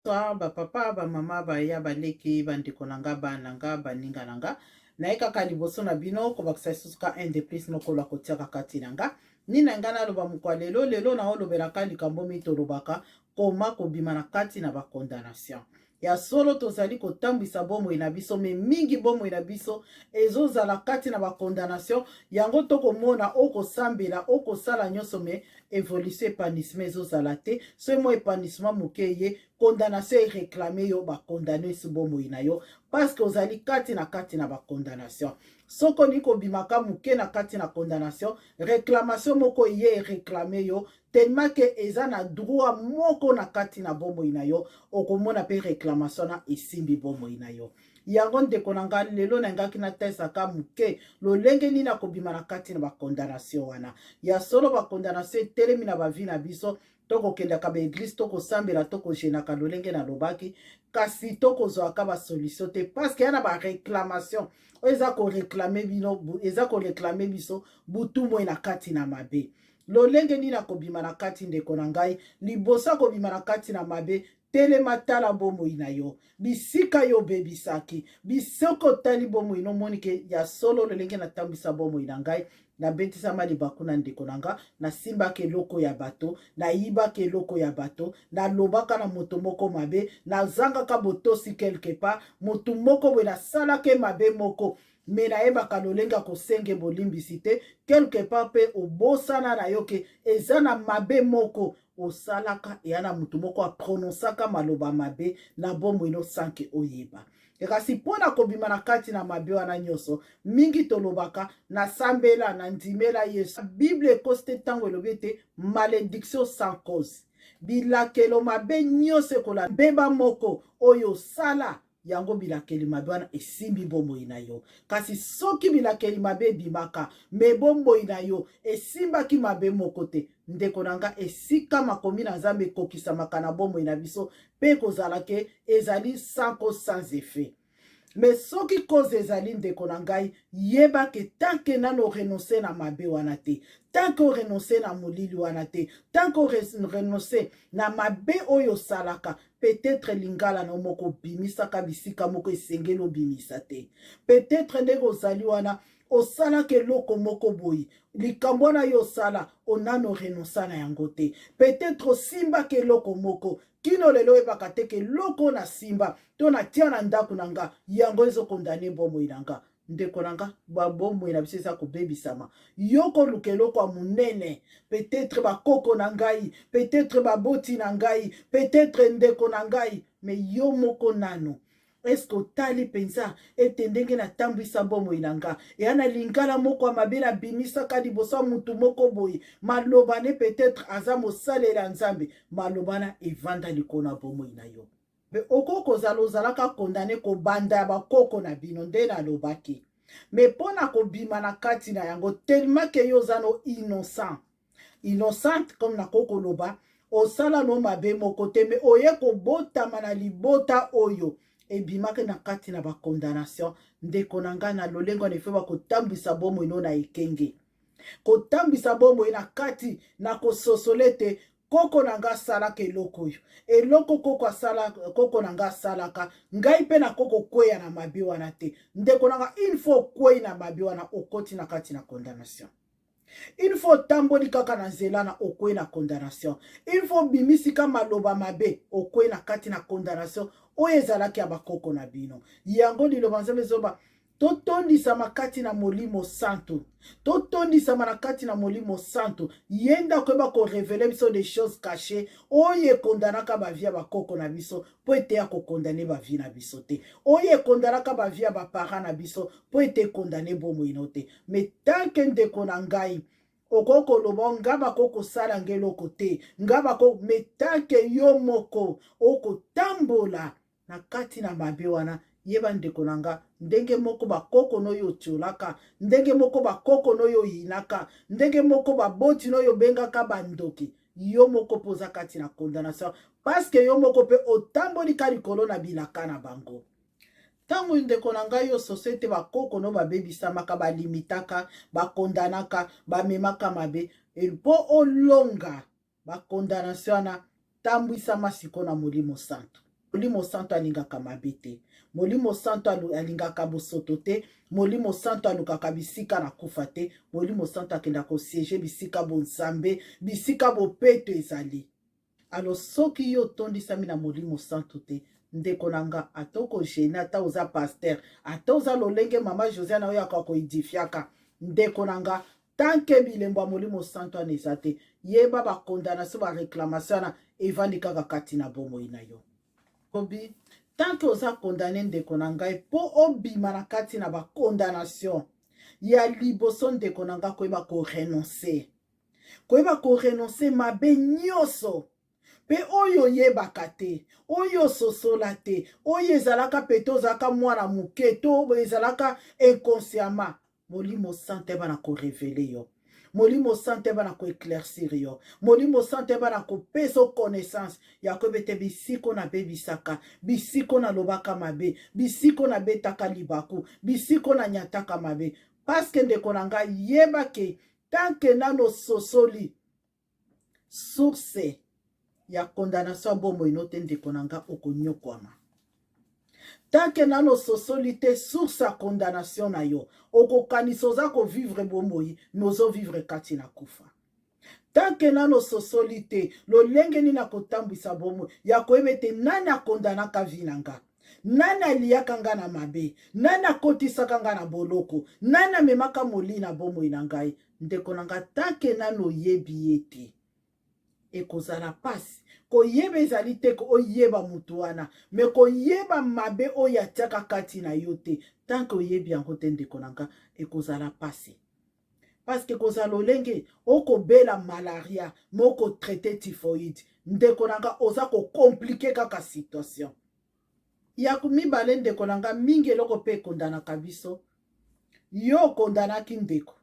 Bonsoir ba papa, ba mama, ba ya, ba leki, ba ndeko na nga, bana na nga, baninga na nga. Naye kaka liboso na bino kobakisa lisusu ka un de plus mokolo akotiaka kati na nga. Nini na nga naloba mokwa lelo, lelo naolobelaka likambo mingi tolobaka koma kobima na kati na ba condamnation. Ya solo tozali kotambwisa bomoi na biso, me mingi bomoi na biso ezozala kati na ba condamnation. Yango tokomona okosambela, okosala nyonso, me évolution, épanouissement ezozala te. Soki mwa épanouissement moke ye, condamnation eréclame yo, bacondamne esi bomoi na yo parce que ozali kati na kati na bacondamnation. Soki olingi kobimaka moke na kati na condamnation, réclamation moko ye eréclame yo tellement ke eza na droit moko na kati na bomoi na yo, okomona mpe réclamation na esimbi bomoi na yo. Yango ndeko na ngai, lelo nangaki natesaka moke lolenge nini akobima na kati na bacondamnation wana. Ya solo, bacondamnation etelemi na bavie na biso. Tokokendaka baéglise, tokosambela, tokojeûnaka lolenge nalobaki, kasi tokozwaka basolution te parce que ya na baréclamation oyo eza koréclame bino, eza koréclame biso butu moi na kati na mabe. Lolenge nini akobima na kati? Ndeko na ngai, liboso akobima na kati na mabe, telema, tala bomoi na yo, bisika yo obebisaki. Bisika otali bomoi nomoni ke ya solo, lolenge natambwisa bomoi na ngai, nabetisama libaku na ndeko na nga, nasimbaka eloko ya bato, nayibaka eloko ya bato, nalobaka na moto moko mabe, nazangaka botosi quelque part motu moko boye, nasalaka mabe moko, me nayebaka lolenge ya kosenge bolimbisi te. Quelque part mpe obosana na yo ke eza na mabe moko osalaka, eya na motu moko aprononçaka maloba mabe na bomoi no sans que oyeba. Kasi mpo na kobima na kati na mabe wana nyonso, mingi tolobaka nasambela, nandimela Yesu. Bible ekosi te ntango elobi ete malédiction sans cause, bilakelo mabe nyonso ekola mbeba moko oyo osala yango. Bilakeli mabe wana esimbi bomoi na yo. Kasi soki bilakeli mabe ebimaka, me bomoi na yo esimbaki mabe moko te, ndeko na nga, esika makomi na Nzambe ekokisamaka na bomoi na biso mpe ekozala ke ezali sans cause, sans effet. Me soki cause ezali, ndeko na ngai, yeba ke tant que nano orenonce na mabe wana te, tant que orenonce na molili wana te, tant que orenonce na mabe oyo osalaka, peut-être lingala na moko obimisaka bisika moko esengeli obimisa te, peut-être ndenge ozali wana osalaka eloko moko boye, likambo wana yo osala, onano renonça na yango te, peut-être osimbaka eloko moko, kino lelo oyebaka te ke eloko na simba to natia na ndako na nga, yango ezocondamner bomoi na nga. Ndeko na nga, babomoi na biso eza kobebisama. Yo koluka eloko ya monene, peut-être bakoko na ngai, peut-être baboti na ngai, peut-être ndeko na ngai, me yo moko nano, eske otali mpenza ete ndenge natambwisa bomoi na nga, eya na lingala moko ya mabe nabimisaka liboso ya mutu moko boye, maloba ne, peut-être aza mosaleli ya Nzambe, maloba na evanda likolo na bomoi na yo? Mpe okoki kozala ozalaka condamné kobanda ya bakoko na bino nde nalobaki. Me mpo na kobima na kati na yango, tellement ke yo oza no innocent, innocente, comme nakoki koloba, osala no mabe moko te, me oye kobotama na libota oyo ebimaki na kati na bacondamnation, ndeko na ngai, na lolenge wana efe bakotambwisa bomoi no na ekenge, kotambwisa bomoi na kati na kososola ete koko na nga asalaka eloko oyo, eloko koko asala, koko na nga asalaka, ngai mpe nakoki kokweya na mabe wana te. Ndeko na nga, une fois okwei na mabe wana, okoti na kati na condamnation. Une fois otamboli kaka na nzela na okwei na condamnation, une fois obimisika maloba mabe, okwei na kati na condamnation oyo ezalaki ya bakoko na bino. Yango liloba Nzambe ezoba totondisama kati na Molimo Santo, totondisama na kati na Molimo Santo. Ye nde akoyeba korévéler biso des choses cachées oyo econdamnaka bavie ya bakoko na biso, mpo ete ya kocondamner bavie na biso te, oyo econdamnaka bavie ya baparent na biso, mpo ete econdamner bomoi no te. Mais tant que, ndeko na ngai, okoki koloba nga bakoki kosala nga eloko te, nga bako, mais tant que yo moko okotambola na kati na mabe wana, yeba, ndeko na nga, ndenge moko bakoko noyo otiolaka, ndenge moko bakoko noyo oyinaka, ndenge moko baboti noyo obengaka bandoki, yo moko mpo oza kati na condamnation parce que yo moko mpe otamboli ka likolo na bilaka na bango. Ntango, ndeko na ngai, yo soso ete bakoko no babebisamaka, balimitaka, bacondamnaka, bamemaka mabe, mpo olonga bacondamnation wana, tambwisama siko na Molimo Santo. Molimo Santo alingaka mabe te. Molimo Santo alingaka bosoto te. Molimo Santo alukaka bisika na kufa te. Molimo Santo akenda kosiege bisika bonzambe, bisika bopeto ezali. Alors soki yo otondisami na Molimo Santo te, ndeko na nga, ata okogene, ata oza pasteur, ata oza lolenge mama Josiane oyo akoka koedifiaka, ndeko na nga, tanke bilembo ya Molimo Santo wana eza te, yeba bacondamnation, baréclamation wana evandi kaka kati na bomoi na yo. Obi tanke oza condamné, ndeko na ngai, mpo obima na kati na bacondamnation ya liboso, ndeko na ngai, koyeba korenoncer, koyeba korenoncer mabe nyonso, mpe oyo oyebaka te, oyo ososola te, oyo ezalaka pete, ozalaka mwana moke to ezalaka inconsciemment. Molimo Santo eba na korévéler yo. Molimo Santo eba na koéclaircir yo. Molimo Santo eba na kopesa connaissance ya koyeba ete bisiko nabebisaka, bisiko nalobaka mabe, bisiko nabetaka libaku, bisiko nanyataka mabe. Parce que, ndeko na ngai, yeba ke tant que nano sosoli source ya condamnation ya bomoi no te, ndeko na nga, okonyokwama. Tant que nano ososoli te source ya condamnation na yo, okokanisa oza kovivre bomoi, mais ozovivre kati na kufa. Tant que nano ososoli te lolenge nini akotambwisa bomoi ya koyeba ete nani akondanaka vie na nga, nani aliaka nga na mabe, nani akotisaka nga na boloko, nani amemaka moli na bomoi na ngai, ndeko na nga, tant que nano oyebi ye te, ekozala mpasi. Koyeba ezali te oyeba motu wana, mais koyeba mabe oyo atiaka kati na yo te. Tant que oyebi yango te, ndeko na nga, ekozala mpasi, parce que kozala lolenge okobela malaria mais okotraiter typhoïde, ndeko na nga, oza kocompliquer kaka situation. Ya mibale, ndeko na nga, mingi eloko mpe ekondanaka biso, yo okondanaki ndeko,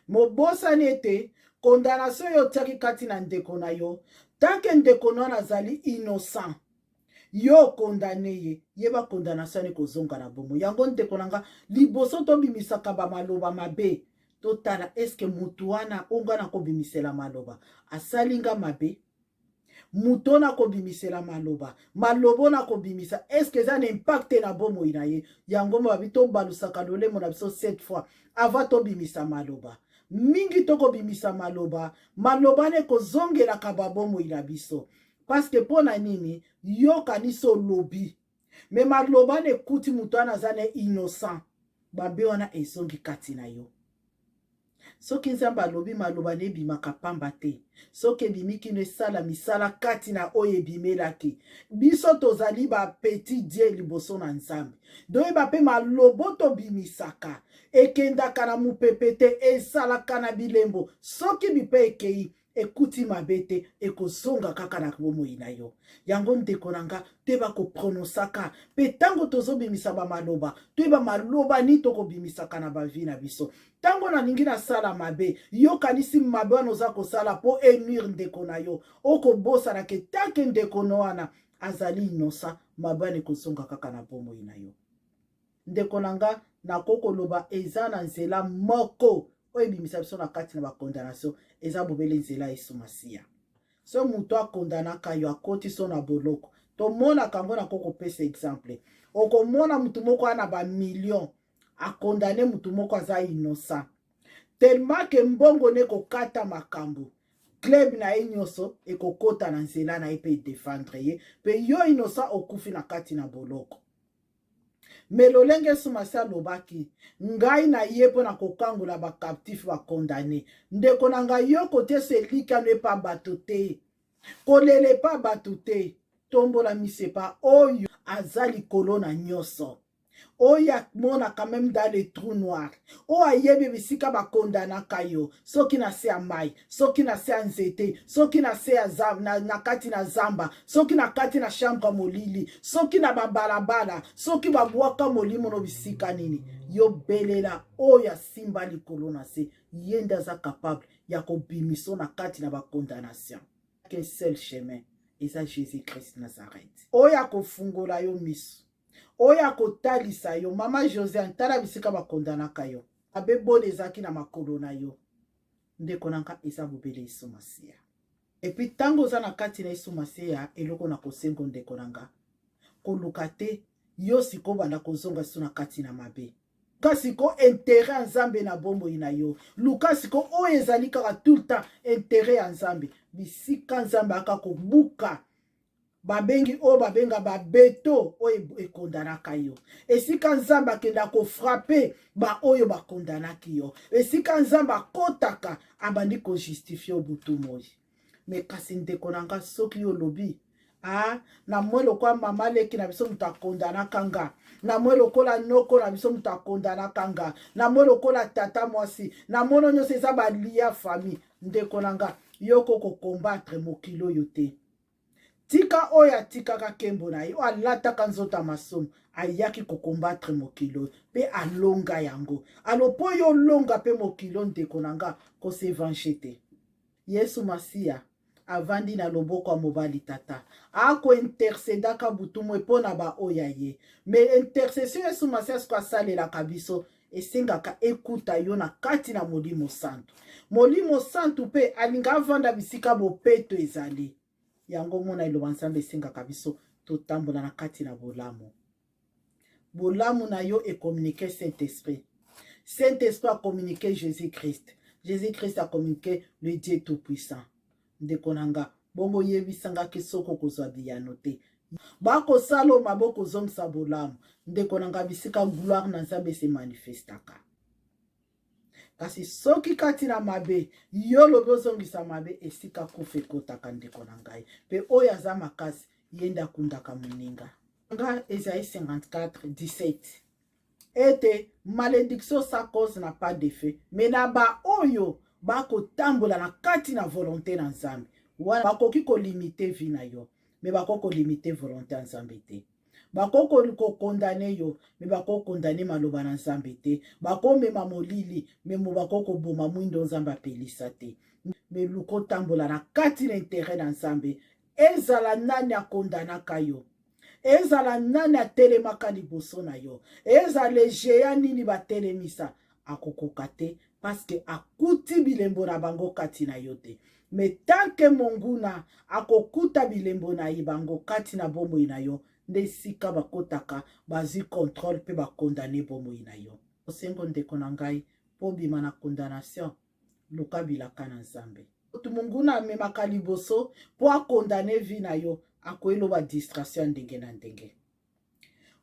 mobosani ete condamnation oyo otiaki kati na ndeko na yo, tant que ndeko na wana azali innocent, yo okondamner ye, yeba condamnation ekozonga na bomo yango. Ndeko na nga, liboso tobimisaka bamaloba mabe, totala: eske mutu wana oyo nga nakobimisela maloba asali nga mabe? Moto oyo nakobimisela maloba, maloba oyo nakobimisa, eske eza na impact na bomoi na ye? Yango mo babi tobalusaka lolemo na biso sept fois avant tobimisa maloba. Mingi tokobimisa maloba, maloba wana ekozongelaka babomoi na biso. Parce que mpo na nini? Yokanisi olobi, mais maloba wana ekuti moto wana aza na innocent, babe wana ezongi kati na yo. Soki Nzambe alobi, maloba na ebimaka pamba te. Soki ebimi kino esala misala kati na oyo ebimelaki biso, tozali bapetit dieu liboso na Nzambe. Doyeba mpe malobo tobimisaka ekendaka na mopepe te, esalaka na bilembo. Soki bipe ekei, ekuti mabe te, ekozonga kaka na bomoi na yo. Yango, ndeko na nga, toyeba koprononsaka mpe ntango tozobimisa bamaloba, toyeba maloba nini tokobimisaka na bavie na biso. Ntango nalingi nasala mabe, yokanisi mabe wana oza kosala mpo enuire ndeko na yo, okobosana ke tant que ndeko no wana azali innocent, mabe wana ekozonga kaka na bomoi na yo. Ndeko na nga, nakokoloba eza na nzela moko oyo ebimisa biso na kati na bacondamnation, eza bobele nzela Yesu Masiya. So moto akondanaka yo, akoti so na boloko, tomonaka yango. Nakokopesa exemple: okomona motu moko wana bamillion, akondamner motu moko aza innocent, tellement ke mbongo ne ekokata makambo, club na ye nyonso ekokota na nzela na ye mpe edéfendre ye, mpe yo innocent okufi na kati na boloko. Mais lolenge Yesu Masi alobaki, ngai na ye mpo na kokangola bacaptif, bacondamné. Ndeko na ngai, yo kotiesa elikano epa bato te, kolela epa bato te. Tombola miso epa oyo aza likolo na nyonso, oyo amonaka même dans le trou noir, oyo ayebi bisika bakondanaka yo, soki na se ya mai, soki na se ya nzete, soki na se ya na kati na zamba, soki na kati na chambre molili, soki na babalabala, soki babwaka molimo no bisika nini. Yo belela oyo asimba likolo na se, ye nde aza capable ya kobimiso na kati na bacondamnation. Qu'un seul chemin eza Jésus Christ Nazareth, oyo akofungola yo miso, oyo akotalisa yo. Mama Josiane, tala bisika bakondanaka yo, abe boni ezalaki na makolo na yo. Ndeko na nga, eza bobele Yesu Masiya. Et puis ntango oza na kati na Yesu Masiya, eloko na kosengo, ndeko na nga. Koluka te yo sikoyo banda kozonga so na kati na mabe. Luka sikoyo intérêt ya Nzambe na bomoi na yo. Luka sikoyo oyo ezali kaka tout le temps intérêt ya Nzambe. Bisika Nzambe aka kobuka babengi oyo babenga babeto oyo ekondanaka yo, esika Nzambe akenda kofrape baoyo bakondanaki yo, esika Nzambe akotaka abandi kojustifie butu moi. Me kasi ndeko na nga, soki yo olobi ah, na moi lokola mama leki na biso moto akondanaka nga, na moi lokola noko na biso moto akondanaka nga, na moi lokola tata mwasi, na mono nyonso eza balia famille, ndeko na nga, yo ko kokombatre mokili oyo te. Tika oyo atikaka nkembo na ye, oyo alataka nzoto ya masumu, ayaki kokombatre mokili oyo mpe alonga yango. Alo mpo yo olonga mpe mokili oyo, ndeko na nga, kosevange te. Yesu Masiya avandi na loboko ya mobali Tata, akointercedaka butu moi mpo na baoyo ya ye. Me intercession Yesu Masiya siko asalelaka biso esengaka ekuta yo na kati na Molimo Santu. Molimo Santu mpe alinga avanda bisika bopeto ezali. Yango mona eloba Nzambe esengaka biso totambola na kati na bolamu. Bolamu na yo ecommunique Saint-Esprit. Saint-Esprit a communiqué Jésus-Christ. Jésus-Christ a communiqué le Dieu Tout-Puissant. Ndeko na nga, bongo yebisa nga ke soki okozwa biyano te, bakosala oyo mabe, okozongisa bolamu. Ndeko na nga, bisika gloire na Nzambe ese manifestaka. Kasi soki kati na mabe yo lobi ozongisa mabe, esika kufa ekotaka, ndeko na ngai. Mpe oyo aza makasi, ye nde akundaka moninga. Nga Esaïe 54 17 ete malédiction sans cause n'a pas d'effet, mais na baoyo bakotambola na kati na volonté na Nzambe, wana bakoki kolimite vie na yo, mais bakoki kolimite volonté ya Nzambe te. Bakoki kokondane yo, me bakokondane maloba na Nzambe te. Bakomema molili, me mo bakoki koboma mwindo Nzambe apelisa te. Me luka otambola na kati na intérêt na Nzambe. Ezala nani akondanaka yo, ezala nani atelemaka liboso na yo, ezala egeya nini batelemisa, akokoka te, paske akuti bilembo na bango kati na yo te. Me tanke monguna akokuta bilembo na ye bango kati na bomoi na yo, nde esika bakotaka, bazwi contrôle mpe bakondane bomoi na yo. Osengo ndeko na ngai, mpo obima na condamnation, luka bilaka na Nzambe. Moto monguna amemaka liboso mpo akondane vie na yo, akoyeloba distraction ya ndenge na ndenge.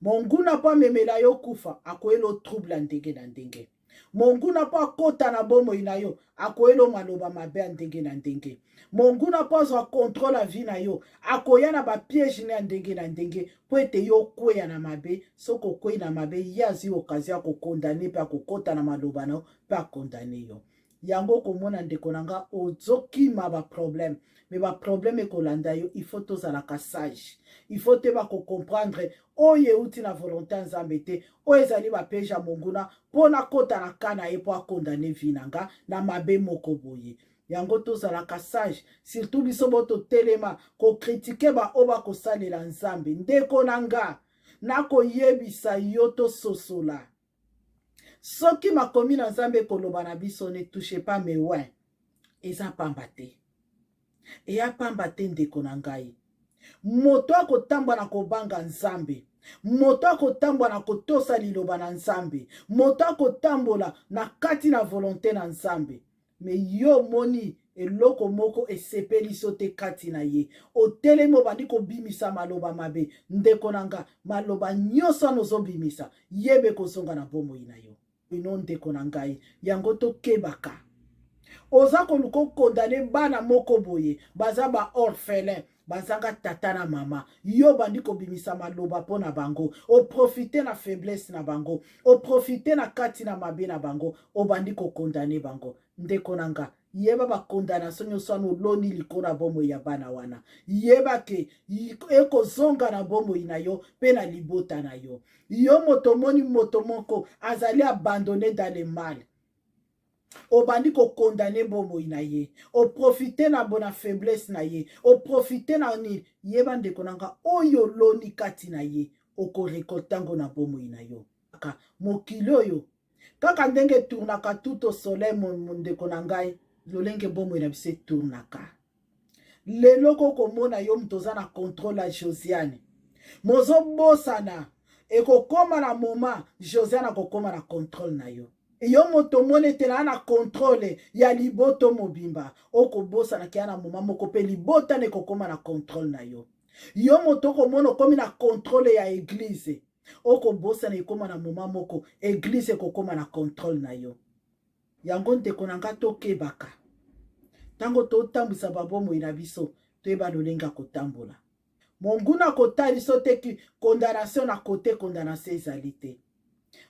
Monguna mpo amemela yo kufa, akoyelo trouble ya ndenge na ndenge. Monguna mpo akota na bomoi na yo, akoyelo maloba mabe ya ndenge na ndenge. Monguna mpo azwa contrôle ya vie na yo, akoya na bapiège na ya ndenge na ndenge mpo ete yo okweya na mabe. Soki okwei na mabe, ye azwi occasion ya kokondane mpe akokota na maloba na yo mpe akondane yo. Yango okomona ndeko na nga, ozokima baproblème, me baproblème ekolanda yo. Il faut tozalaka sage, il faut toyeba kocomprendre oyo euti na volonté ya Nzambe te, oyo ezali bapiège ya monguna mpo nakota na ka na ye mpo akondane vie na nga na mabe moko boye. Yango tozalaka sage, surtout biso bo totelema kokritike baoyo bakosalela Nzambe. Ndeko na nga, nakoyebisa yo tososola. Soki makomi na Nzambe ekoloba na biso ne touche pas mes oints, eza pamba te, eya pamba te. Ndeko na ngai, moto akotambwa na kobanga Nzambe, moto akotambola na kotosa liloba na Nzambe, moto akotambola na kati na volonté na Nzambe. Me yo omoni eloko moko esepeli so te kati na ye, otelemi, obandi kobimisa maloba mabe. Ndeko na nga, maloba nyonso wana ozobimisa, yebe kozonga na bomoi na yo ino. Ndeko na ngai, yango tokebaka. Oza koluka okondane bana moko boye, baza ba orphelin, bazanga tata na mama, yo bandi kobimisa maloba mpo na bango, oprofite na faiblesse na bango, oprofite na kati na mabe na bango, obandi kokondane bango. Ndeko na nga, yeba bakondanation nyonso wana oloni likolo ya bomoi ya bana wana, yeba ke ekozonga na bomoi na yo mpe na libota na yo. Yo moto omoni moto moko azali abandonné dans le mal, obandi kokondane bomoi na ye, oprofite na bona faiblesse na ye, oprofite na nini, yeba ndeko na nga, oyo oloni kati na ye, okorekolte yango na bomoi na yo. Mokili oyo kaka ndenge etournaka tout au soleil, ndeko na ngai, lolenge bomoi na biso etournaka lelo, kokomona yo moto oza na contrôle ya Josiane. Mozobosana ekokoma na moma Josiane akokoma na controle na yo. Yo moto omoni ete naa na controle ya liboto mobimba, okobosana ke ya na moma moko mpe libota na ekokoma na controle na yo. Yo moto okomona okomi na controle ya eglize, okobosana ekoma na moma moko eglize ekokoma na controle na yo. Yango ndeko na nga, tokebaka ntango totambwisa babomoi na biso, toyeba lolenge ya kotambola. Monguna akotaliso te condamnation na kote condamnation ezali te.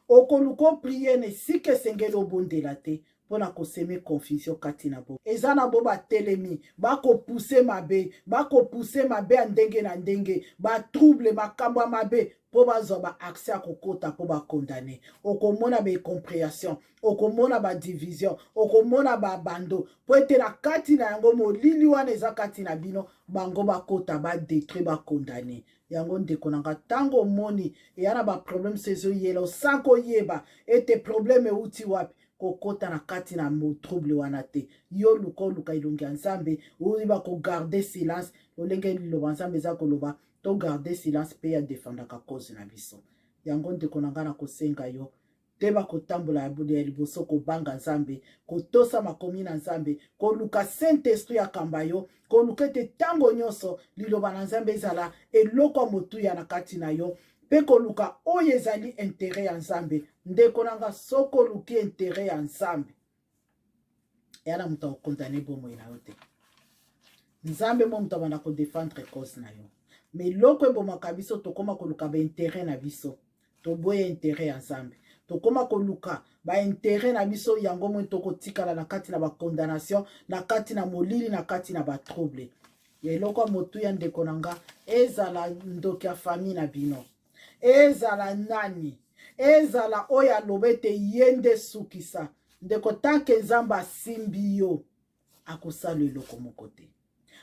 Okoluka oprier na esika esengeli obondela te mpo na kosemer confusion kati na bo. Eza na bo batelemi bakopuse mabe, bakopuse mabe ya ndenge na ndenge, batrouble, makambo ya mabe mpo bazwa ba accès ya kokota mpo bakondane. Okomona ba incomprehension, okomona ba division, okomona babando, mpo ete na kati na yango molili wana eza kati na bino, bango bakota, badétruire, bakondane yango. Ndeko na nga, ntango omoni eya na baproblème so ezoyela, osa koyeba ete problème euti wapi, kokota na kati na trouble wana te. Yo luka, oluka elongi ya Nzambe, oyeba kogarder silence lolenge liloba Nzambe eza koloba togarder silence mpe ya defendaka cause na biso. Yango ndeko na ngai, na kosenga yo te bakotambola ya liboso kobanga Nzambe, kotosa makomi na Nzambe, koluka Saint Esprit akamba yo, koluka ete ntango nyonso liloba na Nzambe ezala eloko ya motuya na kati na yo, mpe koluka oyo ezali intérêt ya Nzambe. Ndeko na nga, soki oluki intérêt ya Nzambe, eya na moto akokondane bomoi na yo te. Nzambe mo moto abanda kodéfendre cause na yo. Mais eloko ebomaka biso, tokóma koluka baintérêt na biso, toboya intérêt ya Nzambe, tokóma koluka baintérêt na biso. Yango moi tokotikala na kati na bacondamnation, na kati na molili, na kati na batrouble ya eloko ya motuya. Ndeko na nga, ezala ndoki ya famille na bino, ezala nani, ezala oyo aloba ete ye nde sukisa, ndeko, tant que Nzambe asimbi yo, akosala eloko moko te.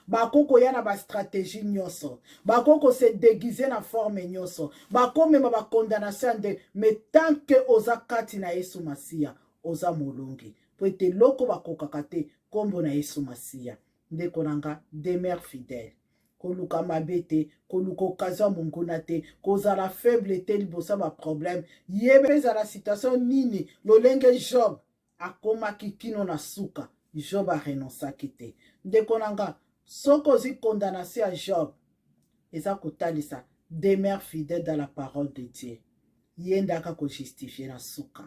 Bakokoya na bastratégie nyonso, bakoko se déguiser na forme nyonso, bakomema bacondamnation ya nde, mais tant que oza kati na Yesu Masiya, oza molongi, po ete eloko bakokaka te nkombo na Yesu Masiya. Ndeko na nga, demeure fidèle, koluka mabe te, koluka occasion ya monguna te, kozala faible te liboso ya baproblème. Yeba ezala situation nini, lolenge Job akomaki kino na suka, Job arenonçaki te. Ndeko na nga, soki ozwi condamnation ya Job, eza kotalisa demeure fidèle dans la parole de Dieu. Ye nde aka kojustifier na suka.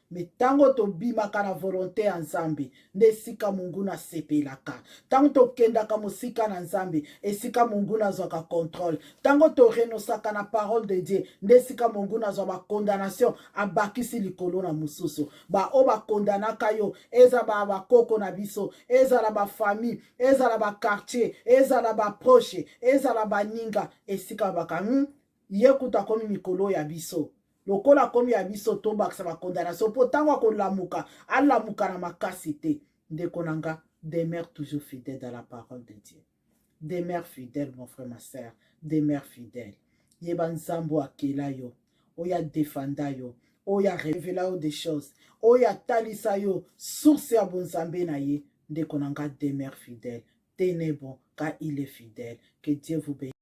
Mais ntango tobimaka na volonté ya Nzambe, nde esika monguna asepelaka. Ntango tokendaka mosika na Nzambe, esika monguna azwaka contrôle. Ntango torenonçaka na parole de Dieu, nde esika monguna azwa bacondamnation, abakisi likolo na mosusu. Baoyo bakondanaka yo, eza bakoko na biso, ezala bafamille, ezala baquartier, ezala baproche, ezala baninga, esika baka ye kutu akomi mikolo ya biso, lokola akomi ya biso, tobakisa bacondamnation mpo ntango akolamuka, alamuka na makasi te. Ndeko na nga, demeure toujours fidèle dans la parole de Dieu. Demeure fidèle, mon frère, ma sœur, demeure fidèle. Yeba Nzambe oyo akela yo, oyo adefanda yo, oyo arévéla yo des choses, oyo atalisa yo source ya bonzambe na ye. Ndeko na nga, demeure fidèle, tenez bon car il est fidèle. Que Dieu vous bénisse.